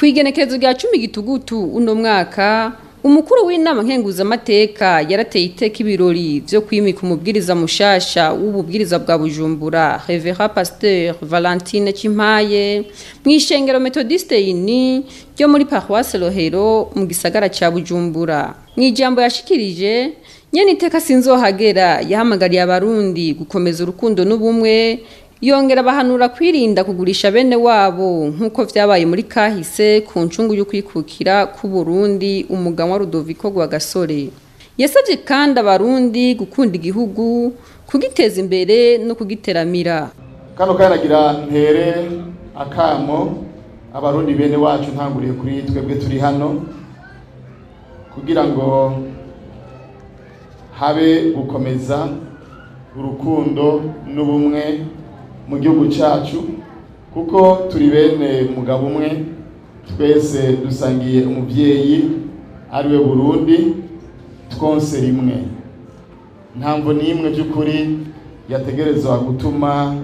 Kw'igenekerezo rya 10 Gitugutu uno mwaka, umukuru w'inama nkenguzamateka yarateye iteka ibirori vyo kwimika umubwiriza mushasha w'ububwiriza bwa Bujumbura, Reverend Pasteur Valentine Cimpaye, mw'ishengero Methodiste Uni ryo muri Paroisse Rohero mu gisagara ca Bujumbura. Mw'ijambo yashikirije, nyene iteka Sinzohagera yahamagariye abarundi gukomeza urukundo n'ubumwe, yongera bahanura kwirinda kugurisha bene wabo nk'uko vyabaye muri kahise ku ncungu y'ukwikukira ku Burundi umuganwa Rudoviko Rwagasore. Yasavye kandi abarundi gukunda igihugu, kugiteza imbere no kugiteramira. Kano kanagira ntere akamo abarundi bene wacu ntanguriye kuri twebwe turi hano kugira ngo habe gukomeza urukundo n'ubumwe mu gihugu cyacu, kuko turi bene mugabo umwe, twese dusangiye umuvyeyi ariwe Burundi, twonse rimwe. Ntamvo n'imwe by'ukuri yategerezwa gutuma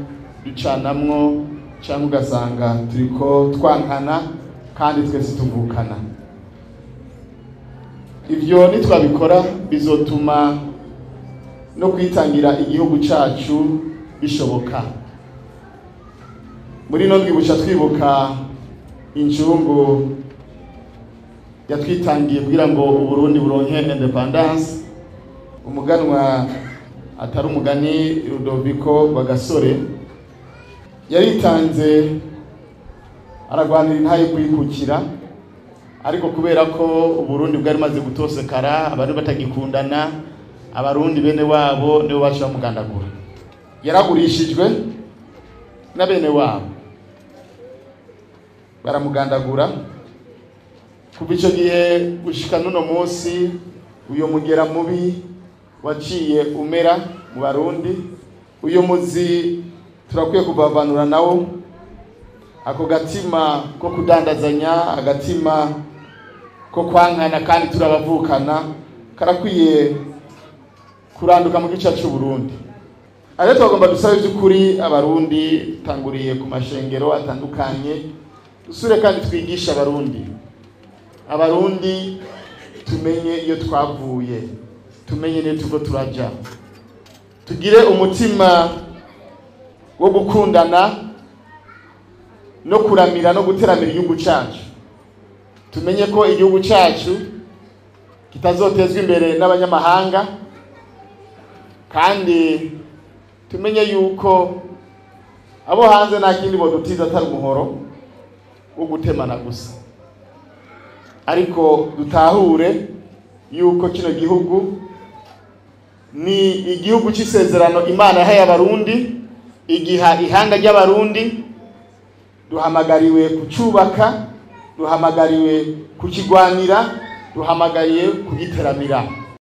ducanamwo cyangwa ugasanga turiko twankana kandi twese tuvukana. Ivyo nitwabikora bizotuma no kwitangira igihugu cyacu bishoboka. Muri no ndwibuca twibuka incungu yatwitangiye kugira ngo Uburundi buronke independence, umuganwa atari umugani Rudoviko Rwagasore yaritanze aragwanira intaye kwikukira, ariko kubera ko Uburundi bwari maze gutosekara, abantu batagikundana, abarundi bene wabo nibo baca bamugandagura. Yaragurishijwe na bene wabo baramugandagura. Kuva ico gihe gushika n'uno munsi, uyo mugera mubi waciye umera mu Barundi. Uyo muzi turakwiye kuvavanura nawo, ako gatima ko kudandazanya, agatima ko kwankana kandi turabavukana, karakwiye kuranduka mu gice cy'u Burundi. Ariko twagomba dusabe by'ukuri abarundi tanguriye ku mashengero atandukanye, dusure kandi twigisha abarundi. Abarundi tumenye iyo twavuye, tumenye n'iyo turiko turaja, tugire umutima wo gukundana no kuramira no guteramira igihugu cyacu. Tumenye ko igihugu cyacu kitazotezwa imbere n'abanyamahanga, kandi tumenye yuko abo hanze nta kindi bodutiza atari umuhoro wo gutemana gusa. Ariko dutahure yuko kino gihugu ni igihugu c'isezerano Imana yahaye abarundi, igiha ihanga ry'abarundi. Duhamagariwe kucubaka, duhamagariwe kukigwanira, duhamagariye kugiteramira.